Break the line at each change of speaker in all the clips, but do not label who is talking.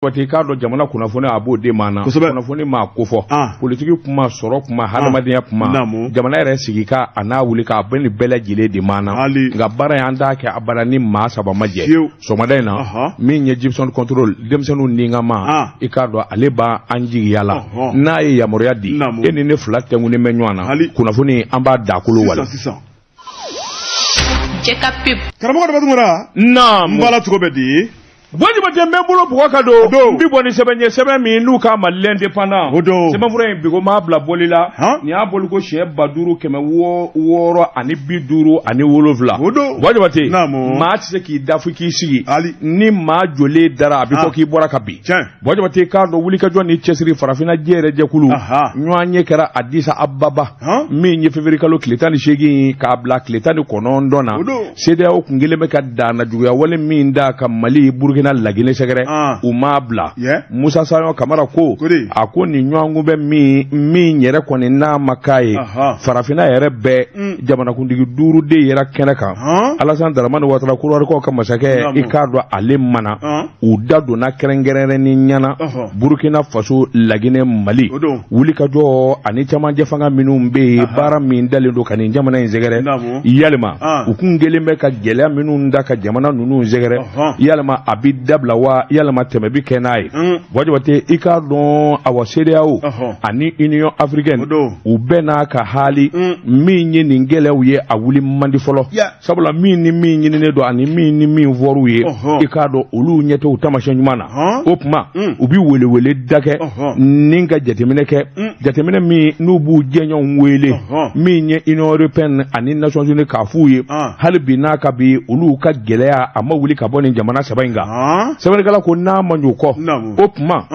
Jabate, i k'a dɔn jamana kunnafoni, a b'o de maa na. Kunnafoni maa kofɔ, politiki kuma, sɔrɔ kuma, hadamadenya kuma, jamana yɛrɛ sigi ka a n'a wuli k'a bɛ nin bɛɛ lajɛlen de maa na. Nka baara in, an t'a kɛ abada ni maa saba ma jɛ. Sɔgɔmada in na, min ye Gibson Control, denmisɛnninw ni ka ma, i k'a dɔn ale b'a an jigiya la. N'a ye yamaruya di, e ni ne fila tɛnkunnen bɛ ɲɔgɔn na, kunnafoni an b'a dakolo wale.
Karamɔgɔ Daba Tunkara.
Naamu.
N b'a la, cogo bɛ di?
Buwa Jabate, n bɛ n bolo bugɔ ka don. N bi bɔ ni sɛbɛn ye, sɛbɛn min n'u k'a ma L'Indépendant.
O don.
Sɛbɛnfura in bigo m'a bila bɔli la. Nin y'a bɔli ko siɲɛ 5657.
O don.
Buwa Jabate,
Naamu.
maa tɛ se k'i da fo k'i sigi.
Ali.
Ni maa jɔlen dara, a bɛ fɔ k'i bɔra ka bin. Buwa Jabate, k'a dɔn wulikajɔ ni cɛsiri, farafinna jɛ yɛrɛ jɛkulu ɲɔgɔn ye kɛra Addis Ababa, min ye février kalo tile 18 k'a bila tile 19 na.
O don.
CEDEAO kun kelen bɛ ka danna juguya wale min da ka Mali, Burukina, Laginɛ sɛgɛrɛ, u m'a bila. Musa Saɲɔ Kamara ko, a ko nin ɲɔgɔnkunbɛn min yɛrɛ kɔni n'a ma k'a ye, farafinna yɛrɛ bɛɛ jamanakuntigi duuru de yɛrɛ kɛnɛ kan. Alassane Dramane Ouattara, Kɔdiwarikaw ka masakɛ, i k'a dɔn ale mana u da donna kɛrɛnkɛrɛnnen ɲɛna Burukina Faso, Laginɛ, Mali, wulikajɔ ani camancɛ fanga minnu bɛ yen, baara min dalen don ka nin jamana in sɛgɛrɛ, yalima u kun kelen bɛ ka gɛlɛya minnu da ka jamana ninnu sɛgɛrɛ, yalima a bɛ dabila wa, yalima tɛmɛ bɛ kɛ n'a ye? Buwa Jabate, i k'a dɔn awa CEDEAO ani Union africaine, u bɛɛ n'a ka hali min ye nin gɛlɛyaw ye, a wuli man di fɔlɔ, sabula min ni min ɲininen don ani min ni min fɔr'u ye, i k'a dɔn olu ɲɛ tɛ u taamasiyɛn ɲuman na. O tuma u bɛ welewele da kɛ ni ka jateminɛ kɛ, jateminɛ min n'u b'u jɛɲɔgɔnw wele, min ye Union européenne ani Nations unies, k'a f'u ye hali bi n'a ka bi olu ka gɛlɛya a ma wuli ka bɔ nin jamana saba in kan. Sɛbɛnnikɛla ko n'a ma ɲ'o kɔ, o tuma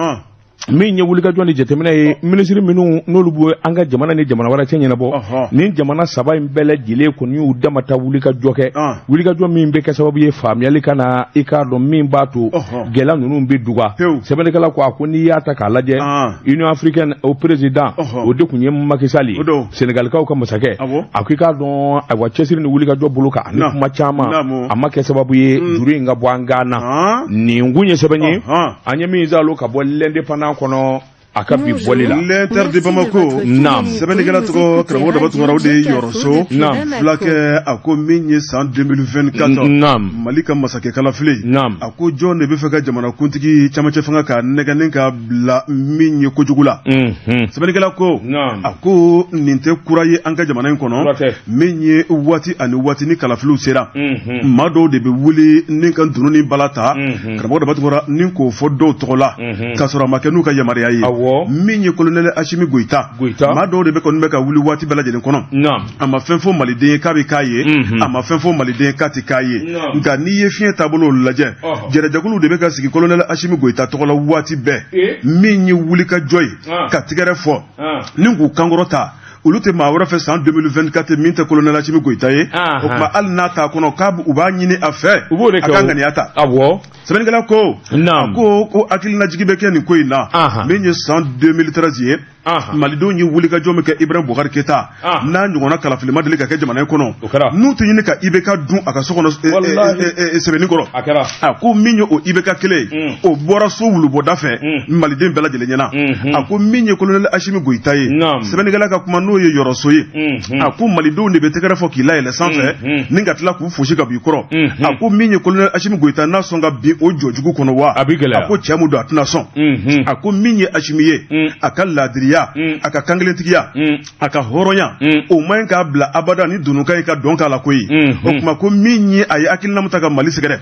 min ye wulikajɔ ni jateminɛ ye, minisiri minnu n'olu bɛ an ka jamana ni jamana wɛrɛ cɛ ɲɛnabɔ, nin jamana saba in bɛɛ lajɛlen kɔni y'u dama ta wulikajɔ kɛ, wulikajɔ min bɛ kɛ sababu ye faamuyali ka na, i k'a dɔn min b'a to gɛlɛya ninnu bɛ duga. Sɛbɛnnikɛla ko, a ko n'i y'a ta k'a lajɛ, Union africaine o président, o de tun ye Macky Sall ye, Sénégalikaw ka masakɛ. A ko i k'a dɔn ayiwa cɛsiri ni wulikajɔ bolo kan ani kuma caman, a ma kɛ sababu ye juru in ka bɔ an kan na. Nin kun ye sɛbɛn ye an ye min zalo ka bɔ L'Indépendant kɔnɔ a ka bi bɔli la.
L'Inter de Bamako. Sɛbɛnnikɛla tɔgɔ, karamɔgɔ Daba Tunkara, o de ye Yɔrɔso fulakɛ. A ko min ye san 2024 Mali ka masakɛ kalafili, a ko jɔn de bɛ fɛ ka jamanakuntigi camancɛ fanga ka nɛgɛnen ka bila min ye kojugu la? Sɛbɛnnikɛla ko, a ko nin tɛ kura ye an ka jamana in kɔnɔ. Min ye waati ani waati ni kalafiliw sera, maa dɔw de bɛ wuli ni ka dunun ni bala ta, karamɔgɔ Daba Tunkara, ni k'o fɔ dɔw tɔgɔ la k'a sɔrɔ a ma kɛ n'u ka yamaruya ye. Min ye colonel Assimi Goïta, maa dɔw de bɛ kɔni bɛ ka wuli waati bɛɛ lajɛlen kɔnɔ. A ma fɛn fɔ maliden ye k'a bɛ k'a ye, a ma fɛn fɔ maliden ye k'a tɛ k'a ye. Nka n'i ye fiɲɛ taabolo lajɛ, jɛrɛjɛkuluw de bɛ ka sigi colonel Assimi Goïta tɔgɔ la waati bɛɛ. Min ye wulikajɔ ye ka tigɛrɛ fɔ ni k'u kankɔrɔ ta, olu tɛ maa wɛrɛ fɛ san 2024 min tɛ colonel Assimi Goïta ye. O tuma hali n'a t'a kɔnɔ, k'a u b'a ɲini a fɛ a ka ŋaniya ta. Sɛbɛnnikɛla ko, a ko ko hakilinajigi bɛ kɛ nin ko in na. Min ye san 2013 ye, malidenw ye wulikajɔ min kɛ Ibrahim Boubacar Keïta n'a ɲɔgɔnna kalafili ma deli ka kɛ jamana in kɔnɔ, n'u tɛ ɲini ka IBK dun a ka so kɔnɔ sɛbɛnni kɔrɔ. A ko min ye o IBK kelen ye, o bɔra so wulubɔda fɛ maliden bɛɛ lajɛlen ɲɛna. A ko min ye colonel Assimi Goïta ye, sɛbɛnnikɛla ka kuma, n'o ye Yɔrɔso ye, a ko malidenw de bɛ tɛgɛrɛ fɔ k'i layɛlɛ sanfɛ ni ka tila k'u fosi ka b'i kɔrɔ. A ko min ye colonel Assimi Goïta, n'a sɔn ka bin o jɔjugu kɔnɔ wa?
A bɛ gɛlɛya.
A ko cɛ mun don, a tɛna sɔn. A ko min ye Assimi ye, a ka laadiriya, a ka kankelentigiya, a ka hɔrɔnya, o man ɲi k'a bila abada ni dununkan ye ka dɔn k'a la koyi. O tuma ko min ye a ye hakilina min ta ka Mali sɛgɛrɛ,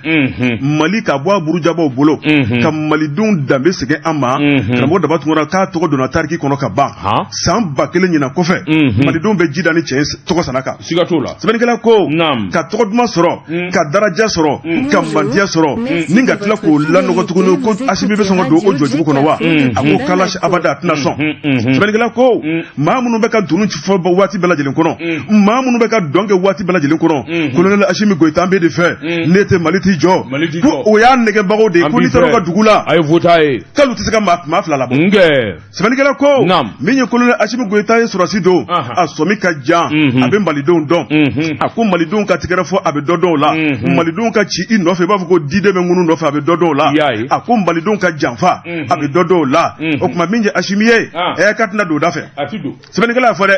Mali ka bɔ a burujabaw bolo, ka malidenw danbe segin an ma, karamɔgɔ Daba Tunkara, k'a tɔgɔ donna tariki kɔnɔ ka ban. San 1000 ɲinan kɔfɛ, malidenw bɛ ji da ni cɛ tɔgɔ sana kan.
Siga t'o la.
Sɛbɛnnikɛla ko ka tɔgɔ duman sɔrɔ, ka daraja sɔrɔ, ka mandiya sɔrɔ, ni ka tila k'o lanɔgɔ tuguni, ko Assimi bɛ sɔn ka don o jɔjugu kɔnɔ wa? A ko k'ala abada a tɛna sɔn. Sɛbɛnnikɛla ko maa minnu bɛ ka dunun fɔ waati bɛɛ lajɛlen kɔnɔ, maa minnu bɛ ka dɔn kɛ waati bɛɛ lajɛlen kɔnɔ, colonel Assimi Goïta an bɛ de fɛ, ne tɛ Mali t'i jɔ, ko o y'a nɛgɛbagaw de ye, ko n'i taara u ka dugu la,
a ye voter ye,
k'olu tɛ se ka maa fila labɔ. Sɛbɛnnikɛla ko min ye colonel Assimi Goïta ye sɔrɔdasi don, a sɔmi ka jan, a bɛ malidenw dɔn, a ko malidenw ka tigɛrɛ fɔ a bɛ dɔ dɔw la, malidenw ka ci i nɔfɛ i b'a fɔ ko diden bɛ ŋunu nɔfɛ a bɛ dɔ dɔw la, a ko malidenw ka janfa a bɛ dɔ dɔw la. O tuma min ye Assimi ye, k'a tɛna don o da fɛ. Sɛbɛnnikɛla y'a fɔ dɛ,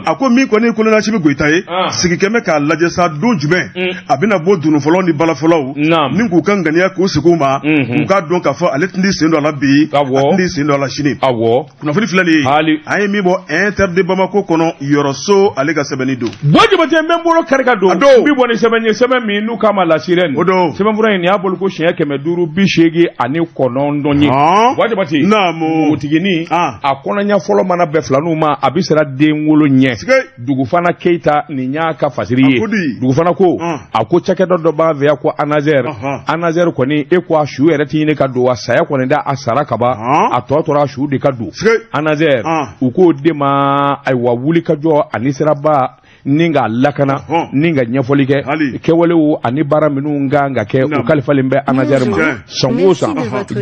a ko min kɔni ye colonel Assimi Goïta ye, sigi kɛmɛ k'a lajɛ sa don jumɛn a bɛna bɔ dununfɔlaw ni balafɔlaw ni k'u ka ŋaniya k'u sigi u ma, u k'a dɔn k'a fɔ ale tɛn'i sen don a la bi, a tɛn'i sen don a la sini. Kunnafoni filɛ nin ye, an ye min bɔ Inter de Bamako kɔnɔ, Yɔrɔso ale ka sɛbɛnni don.
Buwa Jabate, n bɛ n bolo kari ka don, n bɛ bɔ ni sɛbɛn ye, sɛbɛn min n'u k'a ma La Sirène.
O don.
Sɛbɛnfura in nin y'a bolo ko siɲɛ 589 ye. Buwa Jabate, npogotiginin a kɔnɔɲɛ fɔlɔ mana bɛn filaninw ma, a bɛ siran den wolo ɲɛ. Dugufana Keyita nin y'a ka fasiri ye. Dugufana ko a ko cakɛda dɔ b'an fɛ yan ko ANASER. ANASER kɔni e ko a su yɛrɛ tɛ ɲini ka don wa, saya kɔni da a sara kaban, a tɔ tora a su de ka don. ANASER u k'o de ma ayiwa wulikajɔ ani siraba ni k'a lakana ni ka ɲɛfɔli kɛ kɛwalew ani baara minnu kan ka kɛ, u kalifalen bɛ ANASER ma. San o san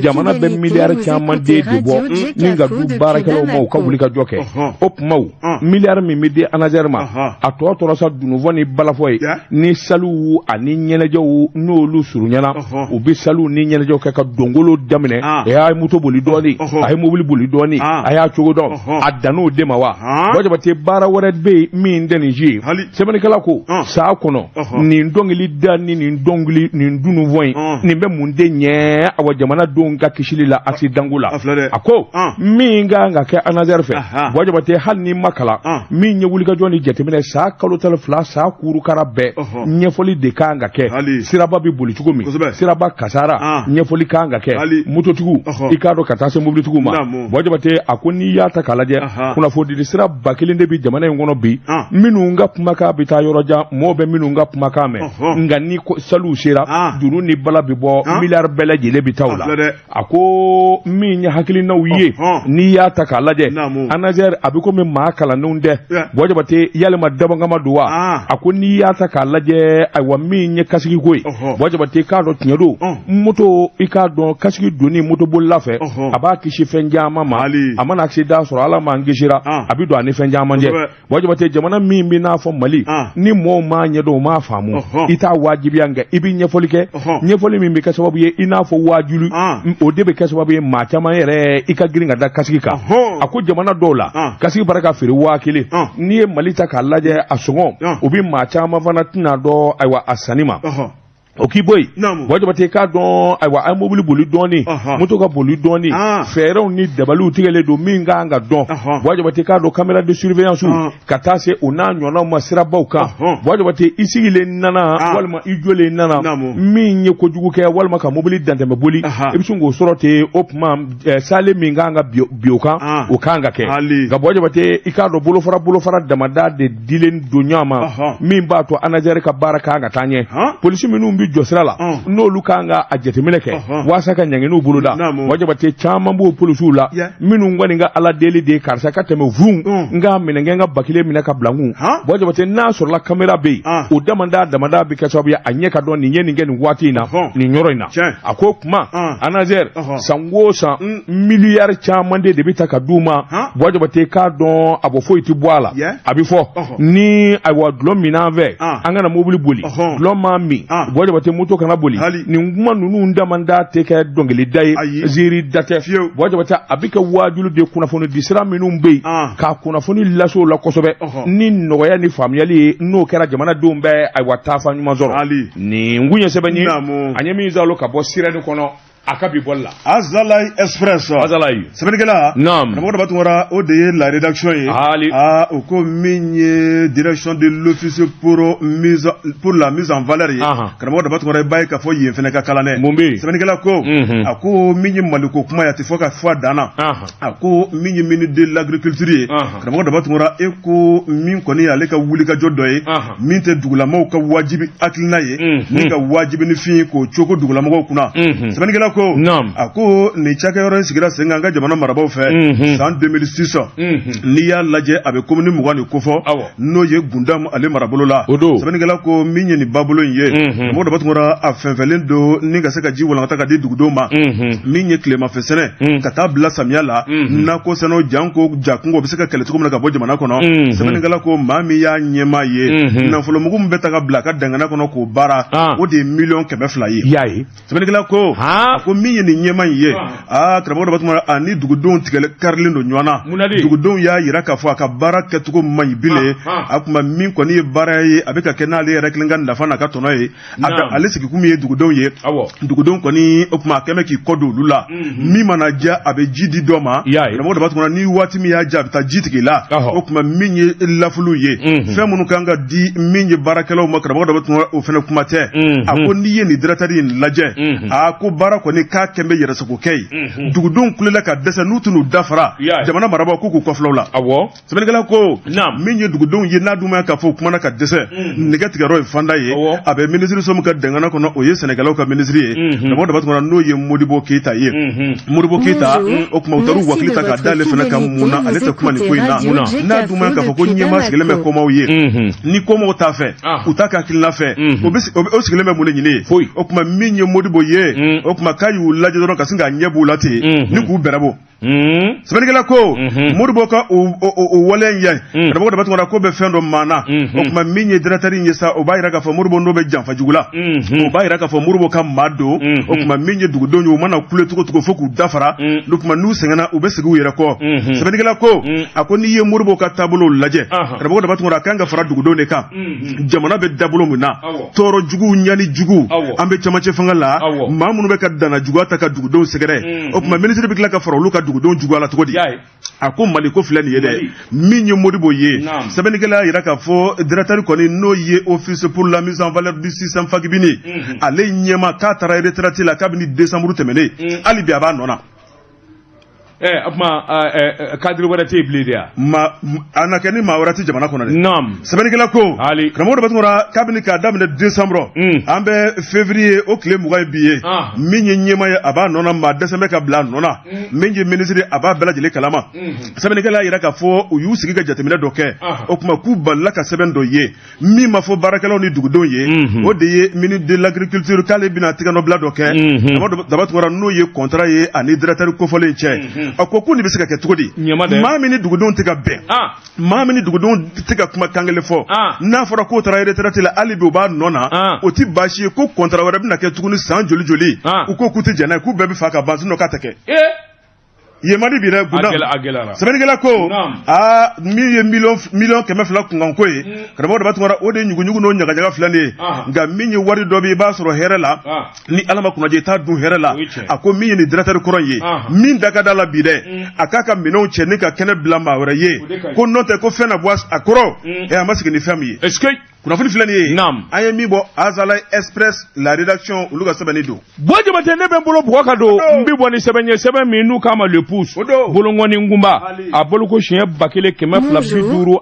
jamana bɛ miliyari caman de bɔ ni ka du baarakɛlaw ma u ka wulikajɔ kɛ. O kumaw miliyari min bɛ di ANASER ma, a tɔ tora sa dununfɔ ni balafɔ ye, ni saliw ani ɲɛnajɛw n'olu surunyana, u bɛ saliw ni ɲɛnajɛw kɛ ka dɔnkolo daminɛ. A y'a moto boli dɔɔni, a ye mobili boli dɔɔni, a y'a cogo dɔn, a dann'o de ma wa. Buwa Jabate, baara wɛrɛ bɛ yen min tɛ nin si ye. Sɛbɛnnikɛla ko saa kɔnɔ nin dɔnkili da ni nin dɔnkili nin dununfɔ in nin bɛ mun de ɲɛ awa jamanadenw ka kisili la accident ko la? A ko min kan ka kɛ ANASER fɛ, Buwa Jabate, hali n'i ma kalan, min ye wulikajɔ ni jateminɛ saa kalo 12 saa kurukara bɛɛ ɲɛfɔli de kan ka kɛ. Siraba bɛ boli cogo min, siraba kasara ɲɛfɔli kan ka kɛ mototigiw, i k'a dɔn ka taa se mobilitigiw ma. Buwa Jabate, a ko n'i y'a ta k'a lajɛ, kunnafonidi sira 1000 de bɛ jamana in kɔnɔ bi, minnu ka kumakan bɛ taa yɔrɔ jan, mɔgɔw bɛ minnu ka kumakan mɛn, nka ni saliw sera, juru ni bala bɛ bɔ, miliyari bɛɛ lajɛlen bɛ taa o la. A ko min ye hakilinaw ye, n'i y'a ta k'a lajɛ, ANASER a bɛ komi maa kalannenw tɛ. Buwa Jabate, yalima dabɔkama don wa? A ko n'i y'a ta k'a lajɛ, ayiwa min ye kasigi ko ye, Buwa Jabate, k'a dɔn tiɲɛ don, moto i k'a dɔn kasigi donni motobolila fɛ, a b'a kisi fɛn caman ma. A mana accident sɔrɔ, Ala m'an kisira, a bɛ don a ni fɛn caman cɛ. Buwa Jabate, jamana min bɛ n'a fɔ Mali, ni mɔgɔw m'a ɲɛdɔn, u m'a faamu, i t'a wajibiya, nka i bɛ ɲɛfɔli kɛ, ɲɛfɔli min bɛ kɛ sababu ye i n'a fɔ waajuli, o de bɛ kɛ sababu ye maa caman yɛrɛ i ka girin ka da kasigi kan. A ko jamana dɔw la kasigi bara ka feere 1000, n'i ye Mali ta k'a lajɛ a sɔngɔ, o bɛ maa caman fana tɛna dɔn ayiwa a sanni ma. O k'i bɔ yen, Buwa Jabate, k'a dɔn ayiwa a ye mobili boli dɔɔni, moto ka boli dɔɔni, fɛɛrɛw ni dabaliw tigɛlen don min kan ka dɔn. Buwa Jabate, k'a dɔn caméra de surveillance ka taa se o n'a ɲɔgɔnnaw ma sirabaw kan. Buwa Jabate, i sigilen nana walima i jɔlen nana, min ye kojugu kɛ walima ka mobili dantɛmɛ boli, i bɛ sin k'o sɔrɔ ten. O tuma sale min kan ka bi o kan, o kan ka kɛ. Nka Buwa Jabate, i k'a dɔn bolofara damada de dilen don ɲɔgɔn ma, min b'a to ANASER ka baara kan ka taa ɲɛ. Polisi minnu bɛ jɔ sira la, n'olu kan ka a jateminɛ kɛ walasa ka ɲanginiw boloda, Buwa Jabate, caman b'o polisiw la minnu kɔni ka ala deli de ye karisa ka tɛmɛ vun, n k'a minɛ, n ka 1000 minɛ ka bila n kun. Buwa Jabate, n'a sɔrɔla caméra bɛ yen, o damada bɛ kɛ sababu ye a ɲɛ ka dɔn nin ye nin kɛ nin waati in na, nin yɔrɔ in na. A ko kuma ANASER san o san miliyari caman de bɛ ta ka d'u ma. Buwa Jabate, k'a dɔn a bɔ foyi tɛ bɔ a la. A bɛ fɔ ni ayiwa dulɔ min an fɛ, an kana mobili boli, dulɔ ma min, Buwa Jabate, moto kana boli. Nin kuma ninnu damada tɛ kɛ dɔnkilida ye, ziiri da tɛ. Buwa Jabate, a bɛ kɛ waajuli de, kunnafoni di sira minnu bɛ yen, ka kunnafoni lase o la kosɛbɛ ni nɔgɔya ni faamuyali ye. N'o kɛra, jamanadenw bɛ ayiwa taafa ɲuman sɔrɔ. Nin kun ye sɛbɛn ye an ye min zalo ka bɔ Sirène kɔnɔ a ka bi bɔli la.
Azalaï Express.
Azalaï.
Sɛbɛnnikɛla.
Naam.
Karamɔgɔ Daba Tunkara, o de ye la rédaction ye.
Hali.
O ko min ye direction de l'office pour la mise en valeur ye. Karamɔgɔ Daba Tunkara, i b'a ye k'a fɔ yen fana ka kalan dɛ.
Mun bɛ yen?
Sɛbɛnnikɛla ko. A ko min ye Maliko kuma ye, a tɛ fɔ ka fɔ a dan na. A ko min ye ministre de l'agriculture ye. Karamɔgɔ Daba Tunkara, e ko min kɔni ye ale ka wulikajɔ dɔ ye. Min tɛ dugulamɔgɔw ka wajibi hakilina ye. Min ka wajibi ni fin k'o cogo dugulamɔgɔw kunna. Sɛbɛnnikɛla ko. ko a ko nin cakɛyɔrɔ in sigira sen kan an ka jamana marabaaw fɛ san 2006. N'i y'a lajɛ a bɛ commune 20 de kofɔ, n'o ye Gundam ale marabolo la. Sɛbɛnnikɛla ko min ye nin babolo in ye, karamɔgɔ Daba Tunkara, a fɛnfɛnlen don ni ka se ka ji walankata ka di dugudenw ma, min ye tilemafɛ sɛnɛ ka taa bila samiya la, nakɔ sɛnɛw janko jakungo bɛ se ka kɛlɛ cogo min na ka bɔ jamana kɔnɔ. Sɛbɛnnikɛla ko maa min y'a ɲɛmaa ye, nafolomugu min bɛ ta ka bila a ka dangana kɔnɔ k'o baara, o de ye 200 000 000 ye. Sɛbɛnnikɛla ko a ko min ye nin ɲɛmaa in ye, aa karamɔgɔ Daba Tunkara, a ni dugudenw tigɛ karilen don ɲɔgɔn na. Dugudenw y'a jira k'a fɔ a ka baara kɛcogo man ɲi bilen. A tuma min kɔni ye baara ye, a bɛ ka kɛ n'ale yɛrɛ kelen ka nafa n'a ka tɔnɔ ye. Ale sigikun min ye dugudenw ye, dugudenw kɔni o tuma a kɛlen k'i kɔ don olu la. Min mana diya, a bɛ ji di dɔ ma. Karamɔgɔ Daba Tunkara, ni waati min y'a diya, a bɛ taa ji tigɛ la. O tuma min ye lafulu ye, fɛn minnu kan ka di min ye baarakɛlaw ma, karamɔgɔ Daba Tunkara, o fana kuma tɛ. A ko n'i ye nin directeur in lajɛ, a ko baara kɔni k'a kɛn bɛ yɛrɛsagokɛ ye. Dugudenw kulela ka dɛsɛ, n'u tɛn'u dafara, jamana marabaaw k'u k'u kɔfilɛ la. Sɛbɛnnikɛla ko min ye dugudenw ye, n'a dun ma k'a fɔ u kumana ka dɛsɛ, nɛgɛ tigɛyɔrɔ ye fanda ye. A bɛ minisiriso min ka dangana kɔnɔ, o ye sɛnɛkɛlaw ka minisiri ye, karamɔgɔ Daba Tunkara, n'o ye Modibo Keyita ye. Modibo Keyita, o tuma u taar'u wakili ta k'a d'ale fana kan. Mun na ale tɛ kuma nin ko in na, n'a dun ma k'a fɔ ko ɲɛmaa sigilen bɛ kɔmaw ye, ni kɔmaw t'a fɛ, u t'a ka hakilina fɛ, o sigilen bɛ mun de ɲini ye? O tuma min ye Modibo ye, o tuma k'a y'u lajɛ dɔrɔn ka sin k'a ɲɛ b'u la ten ni k'u bɛrɛbɔ. Sɛbɛnnikɛla ko Modibo ka o waleya in ye, karamɔgɔ Daba Tunkara, ko bɛ fɛn dɔ maana. O tuma min ye directeur in ye sa, o b'a jira k'a fɔ Modibo n'o bɛ janfa jugu la, o b'a jira k'a fɔ Modibo ka maa don. O tuma min ye dugudenw ye, u mana kule cogo cogo fo k'u dafara, o tuma n'u sɛgɛnna, u bɛ segin u yɛrɛ kɔ. Sɛbɛnnikɛla ko a ko n'i ye Modibo ka taabolo lajɛ, karamɔgɔ Daba Tunkara, a kan ka fara dugudenw de kan. Jamana bɛ dabolo min na, tɔɔrɔ jugu, ɲani jugu, an bɛ camancɛ fanga la, maa minnu bɛ ka danna juguya ta ka dugudenw sɛgɛrɛ, o tuma minisiri bɛ tila ka fara olu ka dugudenw juguya la cogo di? A ko Mali ko filɛ nin ye dɛ. Min ye Modibo ye, sɛbɛnnikɛla y'a jira k'a fɔ directeur kɔni, n'o ye Office pour la mise en valeur du système Faguibine, ale ɲɛma k'a taara retraite la kabini décembre tɛmɛnen, hali bi a b'a nɔ na.
O tuma cadre wɛrɛ tɛ yen bilen de ya?
Ma a na kɛ ni maa wɛrɛ tɛ jamana kɔnɔ dɛ. Sɛbɛnnikɛla ko, karamɔgɔ Daba Tunkara, kabini k'a daminɛ décembre, an bɛ février o tile 20 ye bi ye, min ye ɲɛmaa ye, a b'a nɔ na, maa dɛsɛ bɛ ka bila a nɔ na. Min ye minisiri, a b'a bɛɛ lajɛlen kalama. Sɛbɛnnikɛla y'a jira k'a fɔ u y'u sigi ka jateminɛ dɔ kɛ. O tuma k'u balila ka sɛbɛn dɔ ye min ma fɔ baarakɛlaw ni dugudenw ye, o de ye ministre de l'Agriculture k'ale bɛna tigɛnɔbila dɔ kɛ, Daba Tunkara, n'o ye contrat ye ani directeur kofɔlen cɛ. A ko ko nin bɛ se ka kɛ cogo di? Maa min ni dugudenw tɛ ka bɛn, maa min ni dugudenw tɛ ka kuma kan kelen fɔ, n'a fɔra k'o taara retraite la, hali bi o b'a nɔ na, o ti baasi ye ko contrat wɛrɛ bɛna kɛ tuguni san joli joli? U ko k'u tɛ jɛn n'a ye, k'u bɛɛ bɛ fa ka ban, sinon k'a tɛ kɛ. Yemadi bi dɛ, Gundam. Sɛbɛnnikɛla ko aa, min ye 200 000 000 kunkanko ye, karamɔgɔ Daba Tunkara, o de ye ɲuguɲugu n'o ɲagaɲaga filɛ nin ye. Nka min ye wari dɔ bɛ, i b'a sɔrɔ hɛrɛ la, ni Ala ma kunnajɛ, i t'a dun hɛrɛ la. A ko min ye nin directeur kɔrɔ ye, min da ka d'a la bi dɛ, a k'a ka minɛnw cɛ ni ka kɛnɛ bila maa wɛrɛ ye, ko n'o tɛ ko fɛn na bɔ a kɔrɔ ɛ, a ma sigi ni fɛn min ye. Kunnafoni filɛ nin ye, an ye min bɔ Azalaï Express, la rédaction, olu ka sɛbɛnni don.
Buwa Jabate, ne bɛ n bolo bugɔ ka don, n bɛ bɔ ni sɛbɛn ye, sɛbɛn min n'u k'a ma Le Pouce, bolonkɔni kunba, a boloko siɲɛ 1252.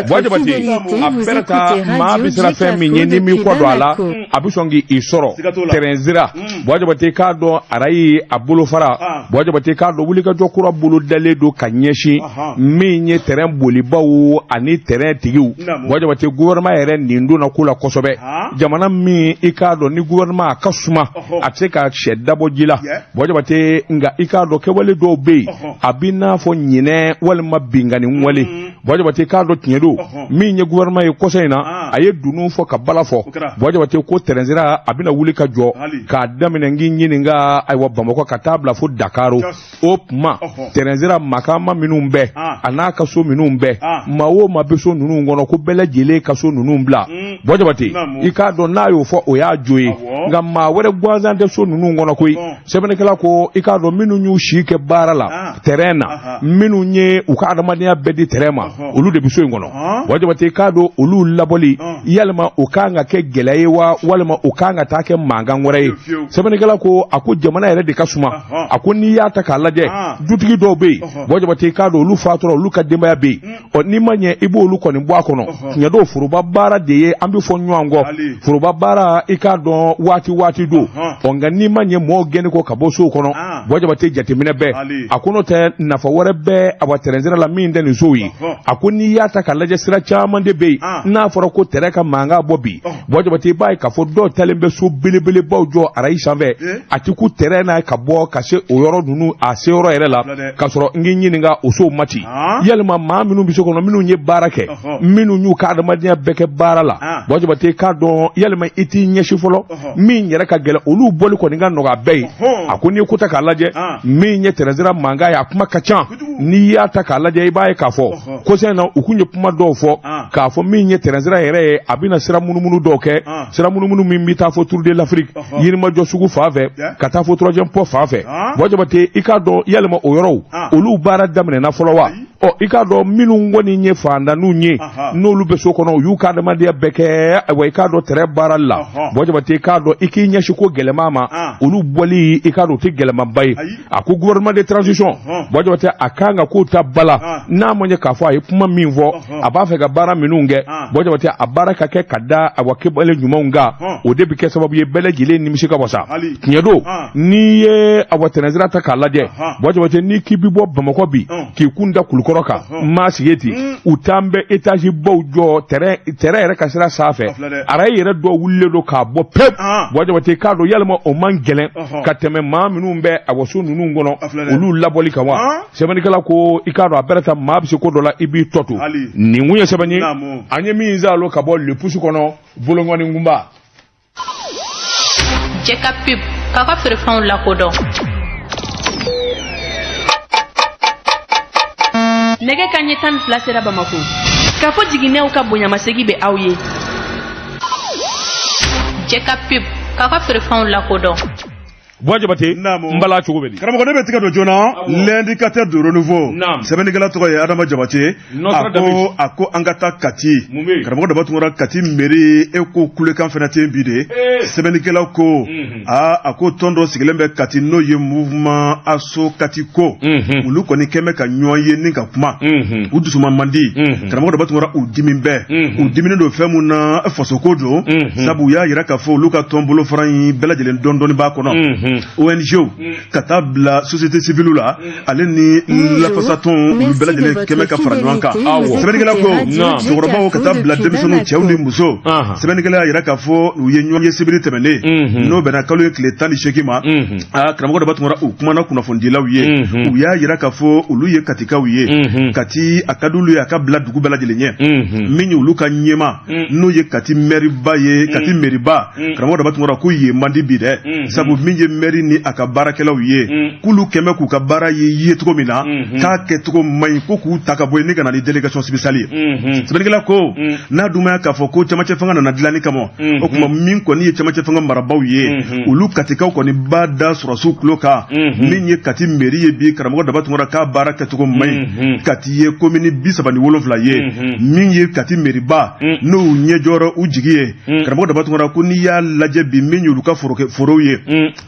Buwa Jabate, a bɛrɛ ta maa bɛ siran fɛn min ye, ni m'i kɔ don a la, a bɛ sɔn k'i sɔrɔ terrain sira. Buwa Jabate, k'a dɔn arayi a bolofara. Buwa Jabate, k'a dɔn wulikajɔ kura bolo dalen don ka ɲɛsin min ye terrain bolibaw ani terrain tigiw. Buwa Jabate, gouvernement yɛrɛ nin donna ko la kosɛbɛ. Jamana min i k'a dɔn ni gouvernement a ka suma, a tɛ se ka sɛ dabɔ ji la, Buwa Jabate. Nka i k'a dɔn kɛwale dɔw bɛ yen, a b'i n'a fɔ ɲinɛ walima binkanni wale. Buwa Jabate, k'a dɔn tiɲɛ don, min ye gouvernement ye kɔsa in na, a ye dunun fɔ ka bala fɔ. Buwa Jabate ko terrain sira a bɛna wuli ka jɔ k'a daminɛ n k'i ɲininka, ayiwa, Bamakɔ ka taa bila fo Dakaro. O tuma terrain sira makama minnu bɛ a n'a ka so minnu bɛ, maa o maa bɛ so ninnu kɔnɔ, ko bɛɛ lajɛlen ka so ninnu bila. Buwa Jabate, i k'a dɔn n'a y'o fɔ, o y'a jo ye, nka maa wɛrɛ gansan tɛ so ninnu kɔnɔ koyi. Sɛbɛnnikɛla ko i k'a dɔn minnu y'u si kɛ baara la terrain na, minnu ye u ka adamadenya bɛɛ di terrain ma. Olu de bɛ so in kɔnɔ. Buwa Jabate, k'a dɔn olu labɔli, yalima o kan ka kɛ gɛlɛya ye wa, walima o kan ka taa kɛ mankan wɛrɛ ye? Sɛbɛnnikɛla ko, a ko jamana yɛrɛ de ka suma. A ko n'i y'a ta k'a lajɛ, dutigi dɔw bɛ yen, Buwa Jabate, k'a dɔn olu fatura, olu ka denbaya bɛ yen. Ɔ, n'i ma ɲɛ i b'olu kɔni bɔ a kɔnɔ, tiɲɛ don, foroba baara de ye, an bɛ fɔ ɲɔgɔn kɔ, foroba baara, i k'a dɔn waati waati don. Ɔ, nka n'i ma ɲɛ mɔgɔw gɛnni kɔ ka bɔ sow kɔnɔ, Buwa Jabate, jateminɛ bɛɛ, a ko n'o tɛ, nafa wɛrɛ bɛ awa tɛrɛnsira la min tɛ nin sow ye. A ko n'i y'a ta k'a lajɛ, sira caman de bɛ yen. N'a fɔra ko tɛrɛ ka mankan bɔ bi, Buwa Jabate, i b'a ye k'a fɔ dɔw talen bɛ so belebelebaw jɔ arayi sanfɛ, a ti ku tɛrɛn n'a ka bɔ ka se o yɔrɔ ninnu a se yɔrɔ yɛrɛ la, k'a sɔrɔ n k'i ɲininka, o sow ma ci. Yalima maa minnu bɛ so kɔnɔ, minnu ye baara kɛ, minnu y'u ka adamadenya bɛɛ kɛ baara la, Buwa Jabate, k'a dɔn yalima i t'i ɲɛsin fɔlɔ min yɛrɛ ka gɛlɛn, olu bɔli kɔni ka nɔgɔ a bɛɛ ye. A ko n'i ye ko ta k'a lajɛ, min ye tɛrɛnsira mankan ye, a kuma ka ca. N'i y'a ta k'a lajɛ, i b'a ye k'a fɔ kɔsa in na, u kun ye kuma dɔw fɔ k'a fɔ min ye tɛrɛnsira yɛrɛ ye, a bɛna sira munumunu dɔw kɛ, sira munumunu min bɛ taa fɔ Tour de l'Afrique, Yirimajɔ sugu fan fɛ, ka taa fɔ troisième pont fan fɛ. Buwa Jabate, i k'a dɔn yalima o yɔrɔw olu baara daminɛna fɔlɔ wa? Ɔ, i k'a dɔn minnu kɔni ye fantanninw ye, n'olu bɛ so kɔnɔ, u y'u ka adamadenya bɛɛ kɛ, ayiwa, i k'a dɔn tɛrɛ baara la. Buwa Jabate, i k'a dɔn i k'i ɲɛsin ko gɛlɛman ma, olu bɔli, i k'a dɔn o tɛ gɛlɛmanba ye. A ko gouvernement de transition, Buwa Jabate, a kan ka kow ta ba la. N'a ma ɲɛ k'a fɔ a ye kuma min fɔ, a b'a fɛ ka baara minnu kɛ, Buwa Jabate, a baara ka kɛ ka da awa kɛwale ɲumanw kan, o de bɛ kɛ sababu ye bɛɛ lajɛlen nimisi ka wasa. Tiɲɛ don, n'i ye awa tɛrɛnsira ta k'a lajɛ, Buwa Jabate, n'i k'i bɛ bɔ Bamakɔ bi k'i kun da Kulukɔrɔ kan, maa sigi ten, u t'an bɛ étage baw jɔ tɛrɛn yɛrɛ ka sira sanfɛ, arayi yɛrɛ dɔw wulilen don k'a bɔ pewu. Buwa Jabate, k'a dɔn yalima o man gɛlɛn ka tɛmɛ maa minnu bɛ a so ninnu kɔnɔ, olu labɔli kan wa? Sɛbɛnnikɛla ko i k'a dɔn a bɛrɛ ta, maa bɛ se ko dɔ la, i b'i tɔ to. Nin kun ye sɛbɛn ye an ye min zalo ka bɔ Le Pouce kɔnɔ, bolokɔni kunba.
Cɛ ka pub k'aw ka feerefɛnw lakodɔn.
Nɛgɛ ka ɲɛ 12 sera Bamako. K'a fɔ jiginɛw ka bonyamasegi bɛ aw ye.
Cɛ ka pub k'aw ka feerefɛnw lakodɔn.
Buwa Jabate, n bala cogo bɛ di?
Karamɔgɔ, ne bɛ tigɛ don joona. L'indicateur du renouveau, sɛbɛnnikɛla tɔgɔ ye Adama Jabate. A ko an ka taa Kati. Karamɔgɔ Daba Tunkara, Kati mairie, e ko kulekan fana tɛ yen bi de. Sɛbɛnnikɛla ko aa, a ko tɔn dɔ sigilen bɛ Kati, n'o ye mouvement Asso Kati ko olu kɔni kɛn bɛ ka ɲɔgɔn ye ni ka kuma, u dusuma man di. Karamɔgɔ Daba Tunkara, u dimi bɛɛ, u diminen don fɛn mun na, fasoko don, sabu u y'a yira k'a fɔ olu ka tɔn bolofara in bɛɛ lajɛlen dɔɔni dɔɔni b'a kɔnɔ, ONG ka taa bila société civile la, ale ni lafasatɔn, olu bɛɛ lajɛlen kɛmɛ ka fara ɲɔgɔn kan. Sɛbɛnnikɛla ko cɛkɔrɔbaw ka taa bila denmisɛnninw, cɛw ni muso. Sɛbɛnnikɛla y'a yira k'a fɔ u ye ɲɔgɔn ye sibiri tɛmɛnen, n'o bɛnna kalo ye tile 18 ma. Aa, karamɔgɔ Daba Tunkara, u kumana kunnafonidilaw ye, u y'a yira k'a fɔ olu ye Katikaw ye, Kati a ka d'olu ye a ka bila dugu bɛɛ lajɛlen ɲɛ. Min ye olu ka ɲɛma, n'o ye Kati mɛriba ye, Kati mɛriba, karamɔgɔ Daba Tunkara, ko yen man di bi dɛ, sabu min ye mɛri ni a ka baarakɛlaw ye, k'olu kɛmɛ k'u ka baara ye cogo min na, k'a kɛcogo man ɲi, ko k'u ta ka bɔ yen ni ka na ni délégation spéciale ye. Sɛbɛnnikɛla ko n'a dumaya k'a fɔ ko camancɛ fanga nana dilanni kama, o tuma min kɔni ye camancɛ fanga marabaaw ye, olu Katikaw kɔni b'a da sɔrɔsiw tulo kan. Min ye Kati mairie ye bi, karamɔgɔ Daba Tunkara, k'a baara kɛcogo man ɲi. Kati ye commune 37 ye. Min ye Kati mairie ba, n'o ɲɛ jɔyɔrɔ u jigi ye, karamɔgɔ Daba Tunkara, ko n'i y'a lajɛ bi, min y'olu ka forow ye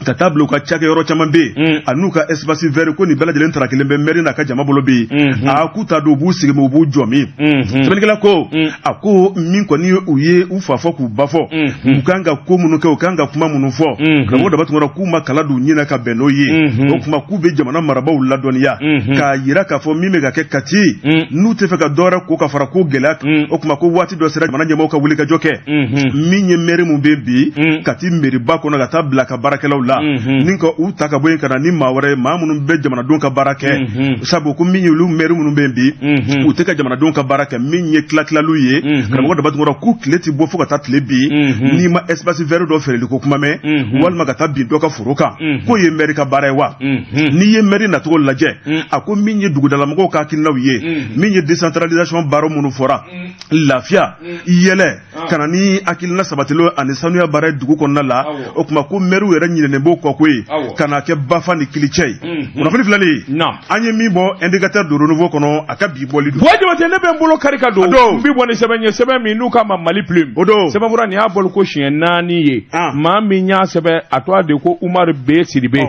ka taa bila u ka cakɛyɔrɔ caman bɛ yen, a n'u ka espace vert, ko nin bɛɛ lajɛlen tara kelen bɛ mairie n'a ka jama bolo bi yen. A k'u ta don, u b'u sigi min, u b'u jɔ min. Sɛbɛnnikɛla ko a ko min kɔni ye u ye u fa fɔ k'u ba fɔ, u kan ka ko minnu kɛ, u kan ka kuma minnu fɔ, karamɔgɔ Daba Tunkara, k'u ma kala don ɲinɛ ka bɛn n'o ye. O tuma k'u bɛ jamana marabaaw ladɔnniya k'a yira k'a fɔ min bɛ ka kɛ Kati, n'u tɛ fɛ ka dɔwɛrɛ ko ka fara ko gɛlɛya, o tuma ko waati dɔ sera jamana ɲɛmaaw ka wuli ka jɔ kɛ. Min ye maire mun bɛ bi Kati mairie ba kɔnɔ, ka taa bila ka baarakɛlaw la ni ka u ta ka bɔ yen ka na ni maa wɛrɛ ye, maa minnu bɛ jamanadenw ka baara kɛ, sabu ko min ye olu maire minnu bɛ yen bi, u tɛ ka jamanadenw ka baara kɛ. Min ye tila-tilaliw ye, karamɔgɔ Daba Tunkara, k'u tile ti bɔ fo ka taa tile bi, n'i ma espace vert dɔ feereli ko kuma mɛn, walima ka taa bin dɔ ka foro kan, k'o ye maire ka baara ye wa? N'i ye maire nacogo lajɛ, a ko min ye dugudalamɔgɔw ka hakilinaw ye, min ye décentralisation baara minnu fɔra, lafiya yɛlɛ ka na ni hakilina sabatilen ani sanuya baara ye dugu kɔnɔna la, o tuma ko maire yɛrɛ ɲinɛnen b'o. ko kɔko ye ka na kɛ bafa ni kilicɛ ye. Kunnafoni filɛ nin ye, an ye min bɔ Indicateur de Renouveau kɔnɔ, a ka bi bɔli don.
Buwa Jabate, ne bɛ n bolo kari ka don, n bi bɔ ni sɛbɛn ye, sɛbɛn min n'u k'a ma Mali Plume.
O don.
Sɛbɛnfura nin y'a bɔli ko siɲɛ 4 ye. Maa min y'a sɛbɛn, a tɔgɔ de ko Umaru B Sidibe.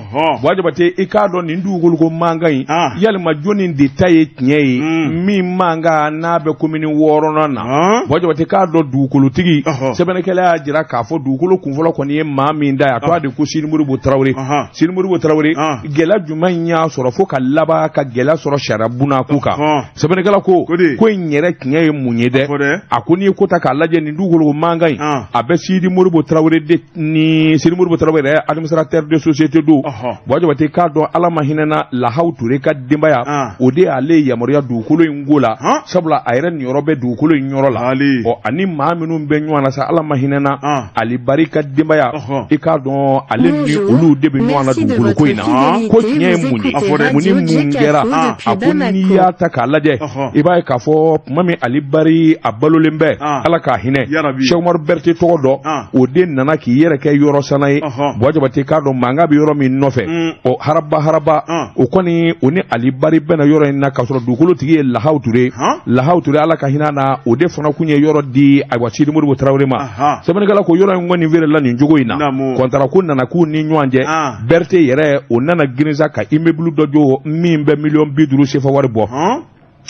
Buwa Jabate, i k'a dɔn nin dugukolo ko mankan in, yalima jɔnni de ta ye tiɲɛ ye, min mankan n'a bɛ komini 6nan na? Buwa Jabate, k'a dɔn dugukolotigi, sɛbɛnnikɛla y'a jira k'a fɔ dugukolo kunfɔlɔ kɔni ye maa min da ye, a tɔgɔ de ko Sidi Modibo Tarawele. Sidi Modibo Tarawele, gɛlɛya jumɛn y'a sɔrɔ fo ka laban ka gɛlɛya sɔrɔ sariya bunna ko kan? Sɛbɛnnikɛla ko ko in yɛrɛ tiɲɛ ye mun ye dɛ? A ko n'i ye ko ta k'a lajɛ, nin dugukolo mankan in, a bɛ Sidi Modibo Tarawele de ni Sidi Modibo Tarawele yɛrɛ administrateur de société don. Buwa Jabate, k'a dɔn Ala ma hinɛna Lahaw Ture ka denbaya, o de y'ale yamaruya dugukolo in ko la, sabula a yɛrɛ niyɔrɔ bɛ dugukolo in yɔrɔ la. Ɔ, ani maa minnu bɛ ɲɔgɔn na sa, Ala ma hinɛna Ali Bari ka denbaya, i k'a dɔn ale ni olu de bɛ ɲɔgɔn na dugukolo ko in na. Ko tiɲɛ ye mun ye, mun ni mun kɛra? A ko n'i y'a ta k'a lajɛ, i b'a ye k'a fɔ tuma min Ali Bari a balolen bɛ, Ala k'a hinɛ, Cheikh Umaru Berete tɔgɔ dɔn, o de nana k'i yɛrɛ kɛ yɔrɔ sana ye. Buwa Jabate, k'a dɔn mankan bɛ yɔrɔ min nɔfɛ, ɔ haraba haraba, o kɔni o ni Ali Bari bɛnna yɔrɔ in na, k'a sɔrɔ dugukolo tigi ye Lahaw Ture. Lahaw Ture, Ala ka hinɛ na, o de fana kun ye yɔrɔ di ayiwa Sidi Modibo Tarawele ma. Sɛbɛnnikɛla ko yɔrɔ in kɔni feerela nin cogo in na, kɔntara ko nana k'u ni ɲɔgɔn cɛ. Berete yɛrɛ, o nana girinsa ka immeuble dɔ jɔ min bɛ 50 miliyɔn sefa wari bɔ.